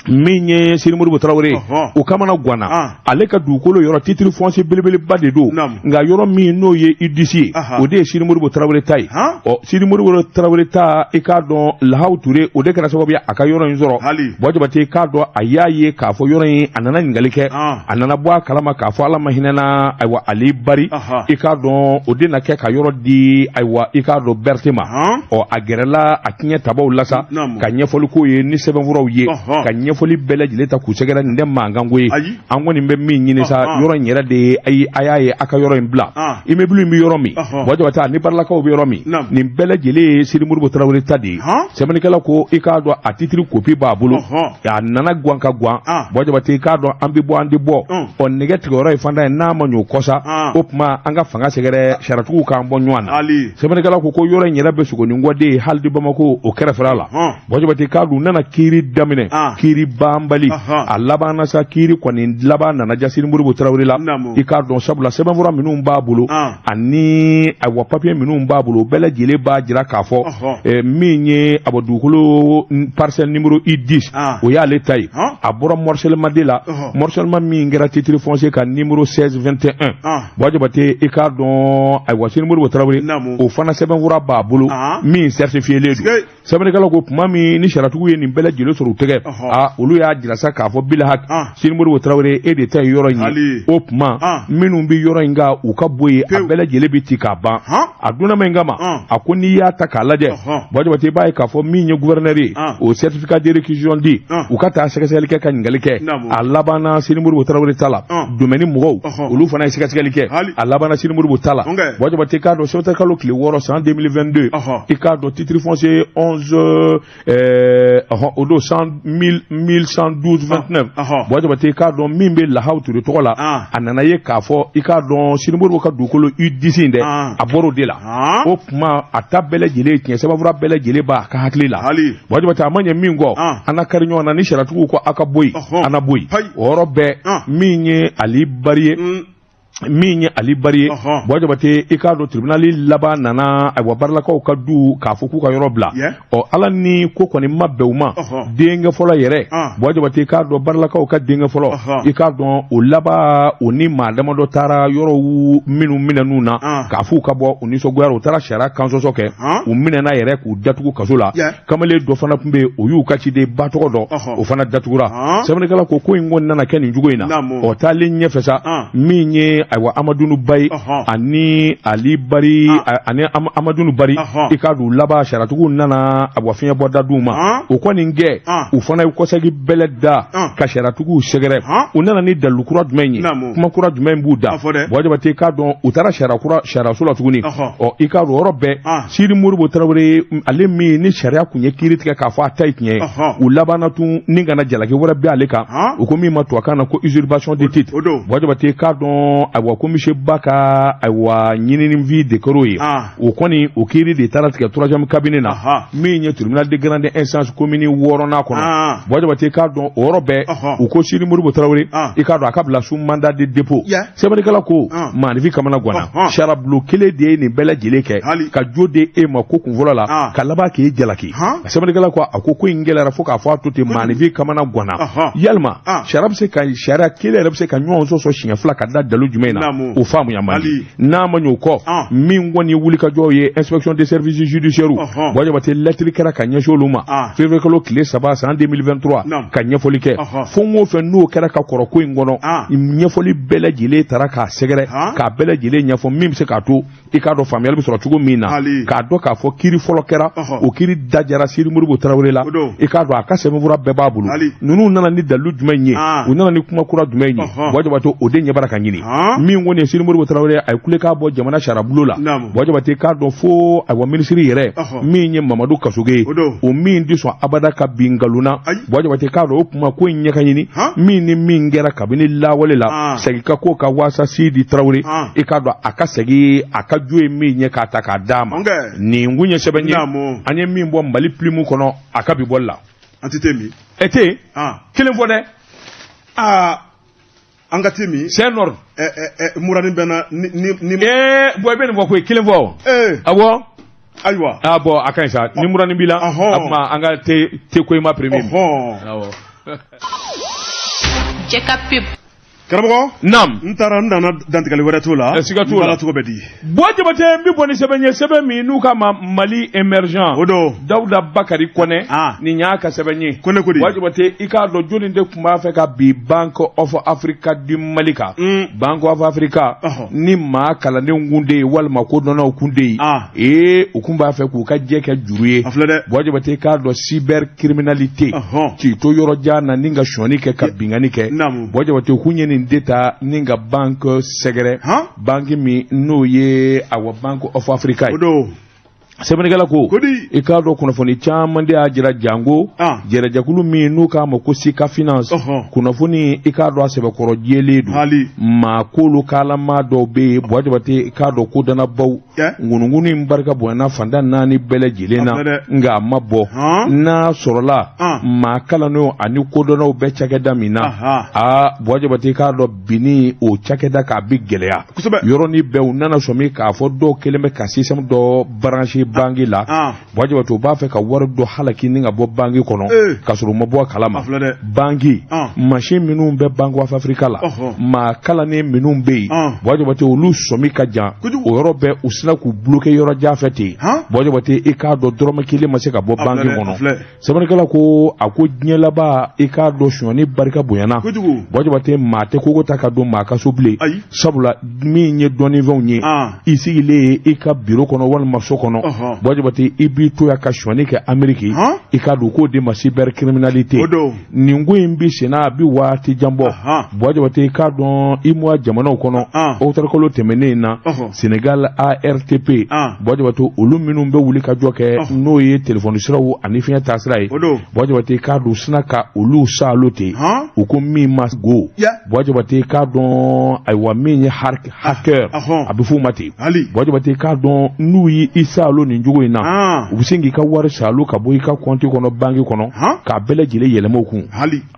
Min ye Sidi Modibo Tarawele, o kamana ganna, ale ka dugukolo yɔrɔ titre foncier belebeleba de don, nka yɔrɔ min n'o ye U10 ye, o de ye Sidi Modibo Tarawele ta ye. Ɔ, Sidi Modibo Tarawele ta, i k'a dɔn Lahaw Ture, o de kɛra sababu ye a ka yɔrɔ in sɔrɔ. Buwa Jabate, k'a dɔn a y'a ye k'a fɔ yɔrɔ in, a nana ɲininkali kɛ, a nana bɔ a kalama k'a fɔ Ala ma hinɛna ayiwa Ali Bari, i k'a dɔn o de na kɛ ka yɔrɔ di ayiwa i k'a dɔn Berete ma. Ɔ, a gɛrɛla a tiɲɛ tabaw la sa ka ɲɛfɔli k'o ye ni sɛbɛnfuraw ye, ka ɲɛfɔli bɛɛ lajɛlen ta k'u sɛgɛrɛ. Nin tɛ mankanko ye, an kɔni bɛ min ɲini sa, yɔrɔ in yɛrɛ de ye, ayi, a y'a ye a ka yɔrɔ in bila. Immeuble in bɛ yɔrɔ min, Buwa Jabate, ani Barilakaw bɛ yɔrɔ min, nin bɛɛ lajɛlen ye Sidi Modibo Tarawele ta de ye. Sɛbɛnnikɛla ko i k'a dɔn a titre copie b'a bolo, a nana gan ka gan. Buwa Jabate, i k'a dɔn an bɛ bɔ, an tɛ bɔ. Ɔ, nɛgɛ tigɛyɔrɔ ye fanda ye, n'a ma ɲɛ o kɔ sa, o tuma an ka fanga sɛgɛrɛ, sariyatigiw k'an bɔ ɲɔgɔn na. Sɛbɛnnikɛla ko yɔrɔ in yɛrɛ bɛ Sogonikɔden ye, Halde Bamako o kɛrɛfɛla la. Buwa Jabate, k'a dun nana kiiri daminɛ, kiiri banbali, a labanna sa, kiiri kɔni laban nana ja Sidi Modibo Tarawele la. I k'a dɔn sabula sɛbɛnfura minnu b'a bolo ani ayiwa papiye minnu b'a bolo, o bɛɛ lajɛlen b'a jira k'a fɔ min ye a bɔ dugukolo parcelle numéro U10, o y'ale ta ye. A bɔra morcellement de la, morcellement min kɛra titre foncier ka numéro 1621. Buwa Jabate, i k'a dɔn ayiwa Sidi Modibo Tarawele, o fana sɛbɛnfura b'a bolo min certifié len don. Sɛbɛnnikɛla ko tuma min ni sariyatigiw ye nin bɛɛ lajɛlen sɔrɔ u tɛgɛ, aa, olu y'a jira sa k'a fɔ bilahaki, Sidi Modibo Tarawele, e de ta ye yɔrɔ in ye. O tuma minnu bɛ yɔrɔ in kan, u ka bɔ yen, a bɛɛ lajɛlen bɛ ci k'a ban. A dunnama in kama, a ko n'i y'a ta k'a lajɛ, Buwa Jabate, i b'a ye k'a fɔ min ye gouverneur ye, o certificat de réquisition di u ka taa sɛgɛsɛgɛli kɛ ka ɲininkali kɛ. A labanna Sidi Modibo Tarawele ta la. Domaine mɔgɔw, olu fana ye sɛgɛsɛgɛli kɛ, a labanna Sidi Modibo ta la. Buwa Jabate, k'a dɔn sɛbɛn kalo tile 6 san 2022, i k'a dɔn titre foncier 11, o don 1112 29, Buwa Jabate, k'a dɔn min bɛ Lahaw Ture tɔgɔ la, a nana ye k'a fɔ i k'a dɔn Sidi Modibo ka dugukolo U10 in dɛ, a bɔr'o de la. O tuma a ta bɛɛ lajɛlen tiɲɛ, sɛbɛnfura bɛɛ lajɛlen b'a ka hakili la. Buwa Jabate, a ma ɲɛ min kɔ, an na kari ɲɔgɔn na ni sariyatigiw ko a ka bɔ yen, an na bɔ yen. O yɔrɔ bɛɛ, min ye Ali Bari ye, min ye Ali Bari ye, Buwa Jabate, i k'a dɔn tribunal laban nana ayiwa Barilakaw ka du k'a fɔ k'u ka yɔrɔ bila. Ɔ, Ala ni ko kɔni ma bɛn u ma, denkɛ fɔlɔ yɛrɛ, Buwa Jabate, i k'a dɔn Barilakaw ka denkɛ fɔlɔ, i k'a dɔn o laban, o ni maa damadɔ taara yɔrɔw minnu minɛn'u na k'a f'u ka bɔ, u nisɔngoyara, u taara sariya kansɔsɔ kɛ, u minɛna yɛrɛ k'u datugu kaso la. Kamalen dɔ fana tun bɛ yen, o y'u ka ciden ba tɔgɔ dɔn, o fana datugura. Sɛbɛnnikɛla ko in kɔni nana kɛ nin cogo in na. Ɔ, taalen ɲɛfɛ sa, min ye ayiwa Amadunu Bayi ani Ali Bari ani Amadunu Bari, i k'a dɔn laban sariyatigiw nana ayiwa fiɲɛ bɔ da d'u ma. O kɔni kɛ, u fana ye kɔsegi bɛlɛ da ka sariyatigiw sɛgɛrɛ. U nana ni dalilu kura jumɛn ye, kuma kura jumɛn b'u da? Buwa Jabate, k'a dɔn u taara sariya kura sariyaso la tuguni. Ɔ, i k'a dɔn o yɔrɔ bɛɛ, Sidi Modibo Tarawele, ale min ni sariya kun ye kiiri tigɛ k'a fɔ a ta ye tiɲɛ ye, u labanna tun ni kana jalaki wɛrɛ bɛ ale kan, u ko min ma tubabukan na ko usurpation de titre. Buwa Jabate, k'a dɔn dɔn ayiwa ko monsieur Ba ka ayiwa ɲinini de kɛr'o ye o kɔni o kiiri de taara tigɛ troisième cabinet na min ye tribunal de grande instance commune wɔɔrɔnan kɔnɔ Buwa Jabate i k'a dɔn o yɔrɔ bɛɛ u ko Sidi Modibo Tarawele i k'a dɔn a ka bila sous mandat de dépôt sɛbɛnnikɛla ko maaninfin kamana ganna sariyabulon kelen de ye nin bɛɛ lajɛlen kɛ ka jo di e ma ko kunfɔlɔ la ka laban k'e jalaki sɛbɛnnikɛla ko a ko in gɛlɛyara fo k'a fɔ a to ten maaninfin kamana ganna yalima sariya bɛ se ka sariya kelen yɛrɛ bɛ se ka ɲɔgɔn sɔsɔ siɲɛ fila ka da dalu jumɛn na o faamuya man di n'a ma ɲɛ o kɔ min kɔni ye wulikajɔ ye inspection des services judiciaires Buwa Jabate lɛtiri kɛra ka ɲɛsin olu ma février kalo tile 3 san 2023 ka ɲɛfɔli kɛ fɛn o fɛn n'o kɛra ka kɔrɔ ko in kɔnɔ ɲɛfɔli bɛɛ lajɛlen taara k'a sɛgɛrɛ k'a bɛɛ lajɛlen ɲɛfɔ min bɛ se k'a to i k'a dɔn faamuyali bɛ sɔrɔ cogo min na k'a dɔn k'a fɔ kiiri fɔlɔ kɛra o kiiri dajara Sidi Modibo Tarawele la i k'a dɔn a ka sɛbɛnfura bɛɛ b'a bolo ninnu nana ni dalilu jumɛn ye u nana ni kuma kura jumɛn ye Buwa Jabate o de ɲɛ bara ka ɲini min kɔni ye Sidi Modibo Tarawele a ye kulekan bɔ jamana sariyabulon la Buwa Jabate k'a dɔn fo ayiwa minisiri yɛrɛ min ye Mamadu Kasoge ye o min tɛ sɔn abada ka bin nkalon na Buwa Jabate k'a dɔn o kuma ko in ɲɛ ka ɲini min ni min kɛra kabini lawale la segin ka ko ka waasa Sidi Tarawele i k'a dɔn a ka segin a ka jo ye min ye k'a ta k'a d'a ma nin kun ye sɛbɛn ye an ye min bɔ Mali Plume kɔnɔ a ka bi bɔli la
an tɛ te min
e tɛ kelen fɔ dɛ
aa an ka te min
c'est un ordre
muranin bɛ na ni
bon i bɛ nin fɔ koyi kelen fɔ awɔ
ayiwa
ah bon a ka ɲi sa ni muranin b'i la a tuma an ka te ko in ma premier awɔ
Cɛ ka pub
karamɔgɔ
naam
n taara n nana dantigɛli wɛrɛ t'o la
siga t'o la
cogo bɛ di
Buwa Jabate n bɛ bɔ ni sɛbɛn ye sɛbɛn min n'u k'a ma Mali émergent
o don
Dawuda Bakari Kɔnɛ nin y'a ka sɛbɛn ye
Kɔnɛ ko di
Buwa Jabate i k'a dɔn jɔnni de tun b'a fɛ ka bin Bank of Africa du Mali kan Bank of Africa ni maa kalandenw kun de ye walima kodɔnnaw kun de ye ee u kun b'a fɛ k'u ka jɛ kɛ juru ye
a filɛ dɛ
Buwa Jabate i k'a dɔn cybercriminalité k'i to yɔrɔ jan na ni ka sonyani kɛ ka binkanni kɛ Buwa Jabate u kun ye nin de ta ni ka banque sɛgɛrɛ banque min n'o ye awa Bank of Africa ye sɛbɛnnikɛla ko i k'a dɔn kunnafoni caman de y'a jira jango jɛrɛjɛkulu min n'u k'a ma ko Sika Finance kunnafoni i k'a dɔn a sɛbɛkɔrɔ jɛlen don maa kolo kalama dɔw bɛ yen Buwa Jabate i k'a dɔn kodɔnnabaw ŋunuŋunu in barika bonyana fanda naani bɛɛ lajɛlen na nka a ma bɔ n'a sɔrɔla maa kalannenw ani kodɔnnaw bɛ cakɛda min na aa Buwa Jabate k'a dɔn binni o cakɛda k'a bi gɛlɛya yɔrɔnin bɛɛ u nana sɔmi k'a fɔ dɔw kɛlen bɛ ka système dɔ branché banque la Buwa Jabate u b'a fɛ ka wari dɔ halaki ni ka bɔ banque kɔnɔ k'a sɔrɔ u ma bɔ a kalama banque machine minnu bɛ Bank of Africa la maa kalannen minnu bɛ yen Buwa Jabate olu sɔmi ka jan o yɔrɔ bɛɛ u sina k'u bloquer yɔrɔ jan fɛ ten Buwa Jabate i k'a dɔn dɔrɔmɛ kelen ma se ka bɔ banque kɔnɔ sɛbɛnnikɛla ko a ko diɲɛ laban i k'a dɔn sonyani barika bonyana Buwa Jabate maa tɛ kogo ta ka don maa ka so bilen sabula min ye dɔnnifɛnw ye i sigilen ye i ka biro kɔnɔ walima so kɔnɔ Buwa Jabate i b'i to yan ka sonyani kɛ Ameriki i k'a dɔn k'o de ma cybercriminalité nin ko in bi senna a bi waati jan bɔ Buwa Jabate i k'a dɔn UEMOA jamanaw kɔnɔ octobre kalo tɛmɛnen in na Sénégal ARTP Buwa Jabate olu minnu bɛ wuli ka jɔ kɛ n'o ye telefɔni siraw ani fiɲɛ taasira ye Buwa Jabate i k'a dɔn sina ka olu saalo ten u ko min ma go Buwa Jabate i k'a dɔn ayiwa min ye hacker a bɛ f'o ma ten Buwa Jabate i k'a dɔn n'u ye i saalo nin cogo in na u bɛ se k'i ka wari saalo ka bɔ i ka kɔnti kɔnɔ banki kɔnɔ k'a bɛɛ lajɛlen yɛlɛma u kun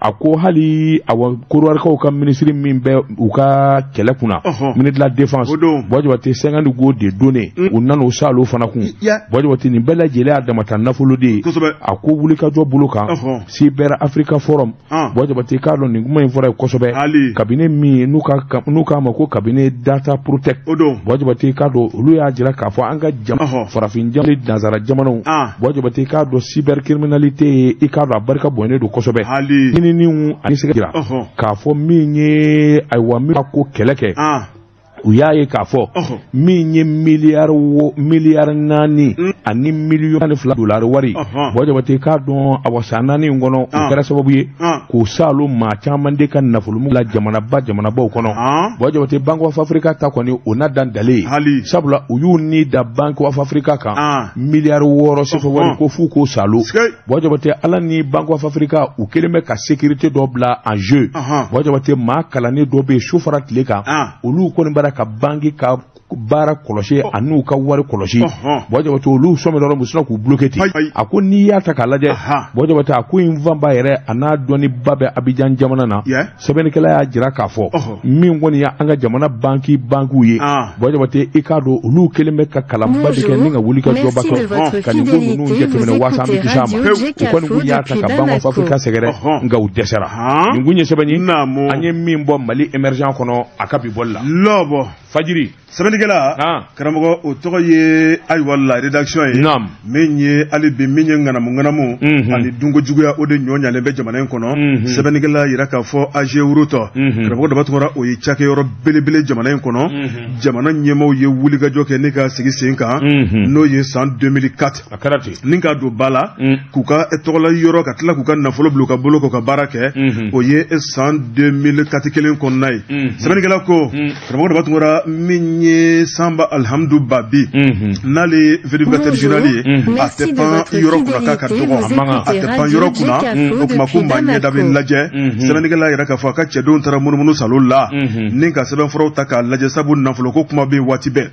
a ko hali awa Kɔdiwarikaw ka minisiri min bɛ u ka kɛlɛ kunna ministre de la défense Buwa Jabate 50 go de données u nana o saalo fana kun Buwa Jabate nin bɛɛ lajɛlen y'a damata nafolo de ye a ko wulikajɔ bolo kan Cyber Africa Forum Buwa Jabate k'a dɔn nin kuma in fɔra ye kosɛbɛ kabini min n'u k'a ma ko kabini Data Protect Buwa Jabate k'a dɔn olu y'a jira k'a fɔ an ka farafin jamana nansara jamanaw Buwa Jabate k'a dɔn cybercriminalité ye i k'a dɔn a barika bonyanen don kosɛbɛ ɲininiw ani sɛgɛ jira k'a fɔ min ye ayiwa min ko kɛlɛ kɛ. U y'a ye k'a fɔ min ye miliyari 4 ani miliyɔn 2 dolari wari Buwa Jabate k'a dɔn awa san 4 in kɔnɔ o kɛra sababu ye k'o salo maa caman de ka nafolomugu la jamanabaw kɔnɔ. Buwa Jabate Bank of Africa ta kɔni o na dan dalen ye, sabula u y'u ni da Bank of Africa kan miliyari 6 CFA wari ko f'u k'o salo. Buwa Jabate ala ni Bank of Africa u kɛlen bɛ ka sécurité dɔ bila en jeu. Buwa Jabate maa kalannen dɔ bɛ yen su fara tile kan, olu kɔni b'ara ka banque ka baara kɔlɔsi an'u ka wari kɔlɔsi. Buwa Jabate olu sɔmi dɔrɔn u sina k'u bloqué ten. A ko n'i y'a ta k'a lajɛ, Buwa Jabate a ko in fanba yɛrɛ a n'a dɔnniba bɛ Abidjan jamana na. Sɛbɛnnikɛla y'a jira k'a fɔ min kɔni y'an ka jamana bankiw ye, Buwa Jabate i k'a dɔn olu kɛlen bɛ ka kalanba de kɛ ni ka wuli ka jɔba kɛ ka nin ko ninnu jateminɛ waasa an bɛ kisi a ma. U kɔni kun y'a ta ka Bank of Africa sɛgɛrɛ, nka u dɛsɛra. Nin kun ye sɛbɛn ye an ye min bɔ Mali émergent kɔnɔ a ka bi bɔli la. Fajiri
sɛbɛnnikɛla karamɔgɔ o tɔgɔ ye ayiwa la rédaction ye min ye hali bi min ye ŋanamu ŋanamu ani dunko juguya o de ɲɔ ɲalen bɛ jamana in kɔnɔ. Sɛbɛnnikɛla yira k'a fɔ AGEROUTE karamɔgɔ Daba Tunkara o ye cakɛyɔrɔ belebele jamana in kɔnɔ. Jamana ɲɛmaaw ye wulikajɔ kɛ ne ka sigi sen kan n'o ye san 2004 ni ka don ba la k'u ka tɔgɔla yɔrɔ ka tila k'u ka nafolo bila u ka bolo k'u ka baara kɛ, o ye san 2004 kelen kɔnɔna ye. Sɛbɛnnikɛla ko karamɔgɔ Daba Tunkara min ye Sanba Alhamdu Babi n'ale ye vérificateur général ye, a tɛ pan yɔrɔ kunna k'a ka dɔgɔ, a tɛ pan yɔrɔ kunna, o tuma ko maa ɲɛda bɛ lajɛ. Sɛbɛnnikɛla yɛrɛ k'a fɔ a ka cɛdenw taara munumunu salo la ni ka sɛbɛnfuraw ta k'a lajɛ, sabu nafolo ko kuma bɛ yen waati bɛɛ.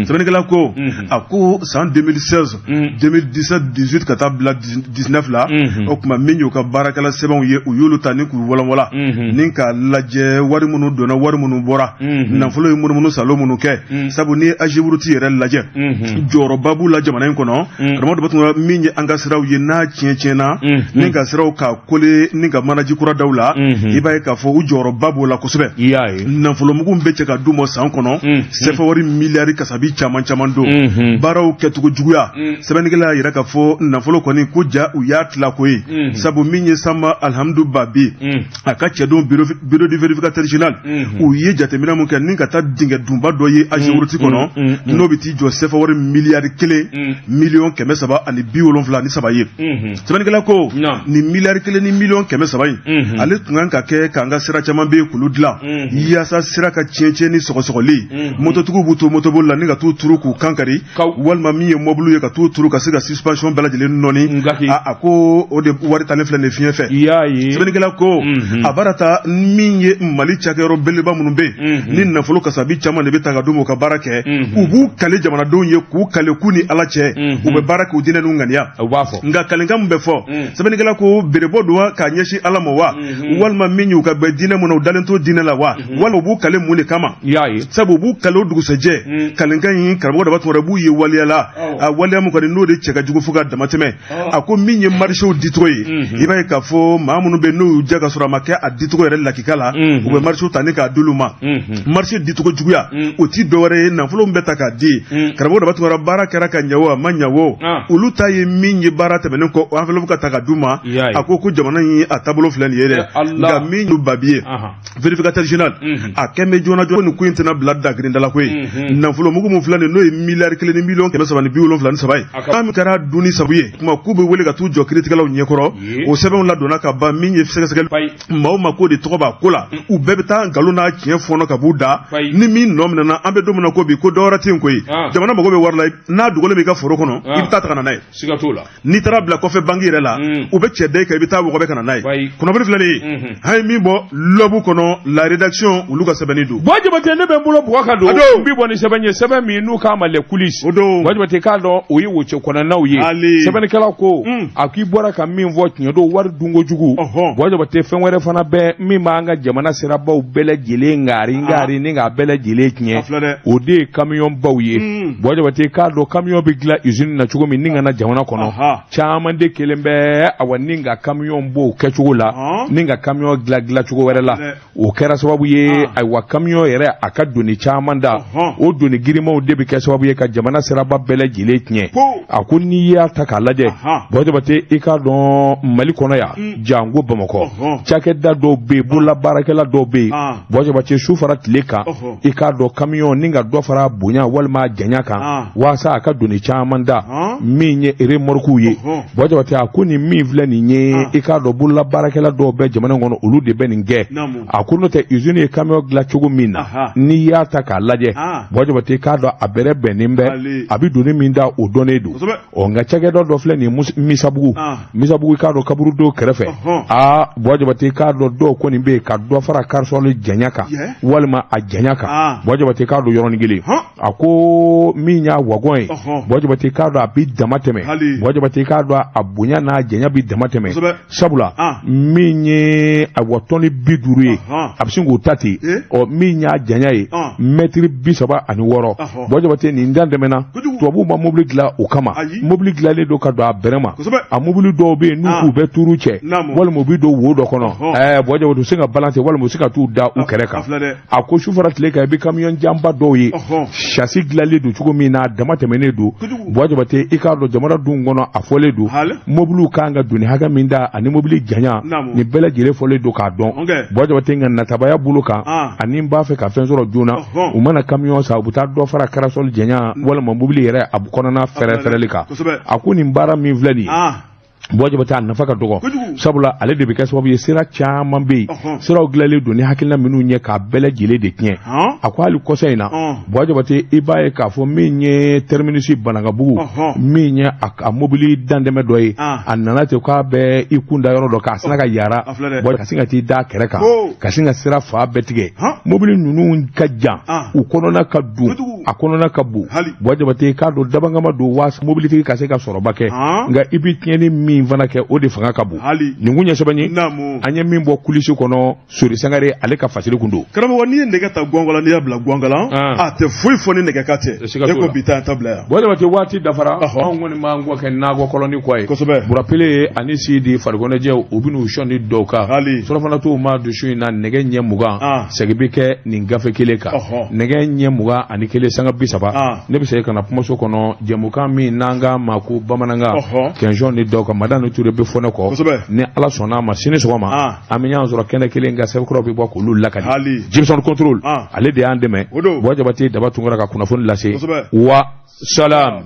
Sɛbɛnnikɛla ko a ko san 2016 2017 18 ka taa bila 19 la, o tuma min y'u ka baarakɛla sɛbɛnw ye u y'olu ta ni k'u walanwalan ni k'a lajɛ wari minnu donna wari minnu bɔra, nafolo ye munumunu salo minnu kɛ. Sabu ni AGEROUTE yɛrɛ lajɛ jɔyɔrɔba b'u la jamana in kɔnɔ. Karamɔgɔ Daba Tunkara min ye an ka siraw ye n'a tiɲɛna ni ka siraw ka kole ni ka manaji kura daw la, i b'a ye k'a fɔ u jɔyɔrɔba b'o la kosɛbɛ. Nafolomugu bɛ cɛ ka d'u ma san kɔnɔ CFA wari miliyari kasabi caman caman don. Baaraw kɛcogo juguya, sɛbɛnnikɛla y'a yira k'a fɔ nafolo kɔni ko ja u y'a tila ko ye. Sabu min ye Sanba Alhamdu Babi a ka cɛdenw bureau du vérificateur général u ye jateminɛ mun kɛ ni ka taa dingɛ dunba dɔ ye AGEROUTE kɔnɔ n'o bɛ t'i jɔ CFA wari miliyari 1 miliyɔn 373 ye. Sɛbɛnnikɛla ko nin miliyari 1 ni miliyɔn 300 in ale tun kan ka kɛ k'an ka sira caman bɛ yen k'olu dilan yaasa sira ka tiɲɛ ni sɔgɔsɔgɔli, mototigiw b'u to motoboli la ni ka t'u turu k'u kan kari, walima min ye mɔbiliw ye ka t'u turu ka se ka suspension bɛɛ lajɛlen nɔni. A ko o de wari talen filɛ nin fiɲɛ fɛ. Sɛbɛnnikɛla ko a baara ta min ye Mali cakɛyɔrɔ belebeleba minnu bɛ yen ni nafolo kasabi caman de bɛ ta ka d'u ma u ka baara kɛ, u b'u kale jamanadenw ye k'u kale k'u ni Ala cɛ u bɛ baara k'u diinɛ n'u ŋaniya. Nka kalenkan min bɛ fɔ, sɛbɛnnikɛla ko berebɔ don wa k'a ɲɛsin Ala ma wa, walima min y'u ka bɛn diinɛ mun na u dalen t'o diinɛ la wa, walima u b'u kale mun de kama. Sabu u b'u kale o dugusɛjɛ kalenkan in karamɔgɔ Daba Tunkara b'u ye waleya la, a waleya mun kɔni n'o de cɛ ka jugu fo ka damatɛmɛ. A ko min ye marisew dicogo ye, i b'a ye k'a fɔ maa minnu bɛ n'u y'u ja ka sɔrɔ a ma kɛ a dicogo yɛrɛ lakika la, u bɛ marisew ta ni k'a d'olu ma. Marise dicogo juguya o ti dɔwɛrɛ ye nafolo min bɛ ta k'a di. Karamɔgɔ Daba Tunkara baara kɛra ka ɲɛ o a ma ɲɛ o, olu ta ye min ye baara tɛmɛnen kɔ enveloppe ka ta ka d'u ma. A ko jamana in a taabolo filɛ nin ye dɛ, nka min y'u Babi ye vérificateur général a kɛn bɛ joona joona nin ko in tɛna bila dagirinda ko ye. Nafolo mugu mun filɛ nin n'o ye miliyari 1 ni miliyɔn 373 ye, an min kɛra dunni sabu ye kuma k'u bɛ wele ka t'u jɔ kiiritigɛlaw ɲɛkɔrɔ. O sɛbɛnw ladonna ka ban min ye sɛgɛsɛgɛli maa o maa k'o de tɔgɔ b'a ko la, u bɛɛ bɛ taa nkalon n'a tiɲɛ fɔɔnɔ ka b'u da. Ni min nɔ minɛna an bɛ don min na ko bi ko dɔwɛrɛ tɛ yen koyi, jamana mago bɛ wari la n'a dogolen b'i ka foro kɔnɔ i bɛ taa ta ka na n'a ye. N'i taara bila kɔfɛ banki yɛrɛ la u bɛ cɛ da i kan i bɛ taa wɔgɔbɛ ka na n'a ye. Kunnafoni filɛ nin ye an ye min bɔ lɔbu kɔnɔ la rédaction olu ka sɛbɛnni don.
Buwa Jabate ne bɛ n bolo bugɔ ka don n bi bɔ ni sɛbɛn ye, sɛbɛn min n'u k'a ma les coulisses.
O don
Buwa Jabate k'a dɔn o ye wocɛ kɔnɔnaw ye. Sɛbɛnnikɛla ko a k'i bɔra ka min fɔ tiɲɛ don, wari dunko jugu. Buwa Jabate fɛn wɛrɛ fana bɛ min b'an ka jamana sirabaw bɛɛ lajɛlen ngari ngari ni k'a bɛɛ lajɛlen tiɲɛ, o de ye kamiyɔnbaw ye. Buwa Jabate k'a dɔn kamiyɔn bɛ dilan usine na cogo min ni ka na jamana kɔnɔ, caman de kelen bɛ awa ni ka kamiyɔn b'o kɛcogo la ni ka kamiyɔn dilan cogo wɛrɛ la. O kɛra sababu ye ayiwa kamiyɔn yɛrɛ a ka doni caman da, o doni girimanw de bɛ kɛ sababu ye ka jamana siraba bɛɛ lajɛlen tiɲɛ. A ko n'i y'a ta k'a lajɛ, Buwa Jabate i k'a dɔn Mali kɔnɔ yan janko Bamakɔ, cakɛda dɔw bɛ yen, bololabaarakɛla dɔw bɛ yen, Buwa Jabate su fara tile kan i k'a k'a dɔn kamiyɔn ni ka dɔ fara bonya walima janya kan walasa a ka doni caman da min ye remorquew ye. Buwa Jabate a ko nin min filɛ nin ye, i k'a dɔn bolola baarakɛla dɔw bɛ jamana kɔnɔ, olu de bɛ nin kɛ. A ko n'o tɛ, usine ye kamiyɔn dilan cogo min na, n'i y'a ta k'a lajɛ, Buwa Jabate, i k'a dɔn a bɛrɛ bɛnnen bɛ, a bɛ doni min da, o dɔnnen don. Ɔ nka cakɛda dɔ filɛ nin ye Misabugu, Misabugu, i k'a dɔn kaburudo kɛrɛfɛ. Aa Buwa Jabate, i k'a dɔn dɔw kɔni bɛ yen ka dɔ fara corossol janya kan walima a janya kan. Buwa Jabate, i k'a dɔn yɔrɔnin kelen, a ko min y'a wagon ye, Buwa Jabate, i k'a dɔn a bɛ dama tɛmɛ. Buwa Jabate, i k'a dɔn a bonya n'a janya bɛ dama tɛmɛ, sabula min ye awa tɔni 50 ye, a bɛ sin k'o ta ten. Ɔ min y'a janya ye, mɛtiri 36. Buwa Jabate, nin dan tɛmɛna. Tubabuw ma mobili dilan o kama, mobili dilanlen don ka don a bɛrɛ ma. A mobili dɔw bɛ yen, n'u k'u bɛ turu cɛ walima u bɛ don wo dɔ kɔnɔ, Buwa Jabate, u se ka balancer walima u se ka t'u da u kɛrɛ kan. A ko su fara tile kan, i bɛ kamiyɔn janba dɔw ye, châssis dilanlen don cogo min na, a dama tɛmɛnen don. Buwa Jabate, i k'a dɔn jamana dun kɔnɔ, a fɔlen don mobiliw kan ka doni hakɛ min da ani mobili janya, nin bɛɛ lajɛlen fɔlen don k'a dɔn. Buwa Jabate, nka natabaya bolo kan ani n b'a fɛ ka fɛn sɔrɔ joona, u mana kamiyɔn san, u bɛ taa dɔ fara corossol janya walima mobili yɛrɛ a kɔnɔna fɛrɛfɛrɛli kan. A ko nin baara min filɛ nin ye, Buwa Jabate, a nafa ka dɔgɔ, sabula ale de bɛ kɛ sababu ye, sira caman bɛ yen, siraw dilanlen don ni hakilina minnu ye, k'a bɛɛ lajɛlen de tiɲɛ. A ko hali kɔsa in na, Buwa Jabate, i b'a ye k'a fɔ min ye terminus Banankabugu, min ye a mobili dantɛmɛ dɔ ye, a nana ten k'a bɛ i kun da yɔrɔ dɔ k'a sina ka yara ka sin ka t'i da kɛrɛ kan, ka sin ka sira fa bɛɛ tigɛ. Mobili ninnu ka jan, u kɔnɔna ka dun, a kɔnɔna ka bon. Buwa Jabate, k'a dɔn dabangama don waasa mobilitigi ka se ka sɔrɔba kɛ, nka i bɛ tiɲɛni min fana kɛ, o de fanga ka bon. Nin kun ye sɛbɛn ye an ye min bɔ kulisi kɔnɔ, Sori Sangare ale ka fasiri kun don.
Karamɔgɔ, n'i ye nɛgɛ ta gɔngɔla, n'i y'a bila gɔngɔla, a tɛ foyi fɔ ni nɛgɛ ka tɛ. E ko bi taa ta bila yan.
Buwa Jabate, waati dafara, anw kɔni b'an kɔ kɛ nakɔ kɔlɔni kɔ ye.
Kosɛbɛ.
Burapele ani Sidi farikɔnɛjɛw, u bɛn'u sɔn ni dɔw kan. Surafana t'u ma dusu in na, nɛgɛ ɲɛ 20, segin bɛ kɛ nin gafe kelen kan. Nɛgɛ ɲɛ 21 sanga 30, ne bɛ segin ka na kumaso kɔnɔ, jɛmukan min n'an k'a ma ko bamanankan kɛnsɔn ni dɔw kan, Madani Ture bɛ fɔ ne kɔ. Ni Ala sɔnna a ma, sini sɔgɔma an bɛ ɲɔgɔn sɔrɔ kɛnɛ kelen kan, sɛbɛnkɔrɔ bɛ bɔ k'olu lakali. Jimson Control, ale de y'an dɛmɛ. Buwa Jabate, Daba Tunkara ka kunnafoni lase. Wa salam.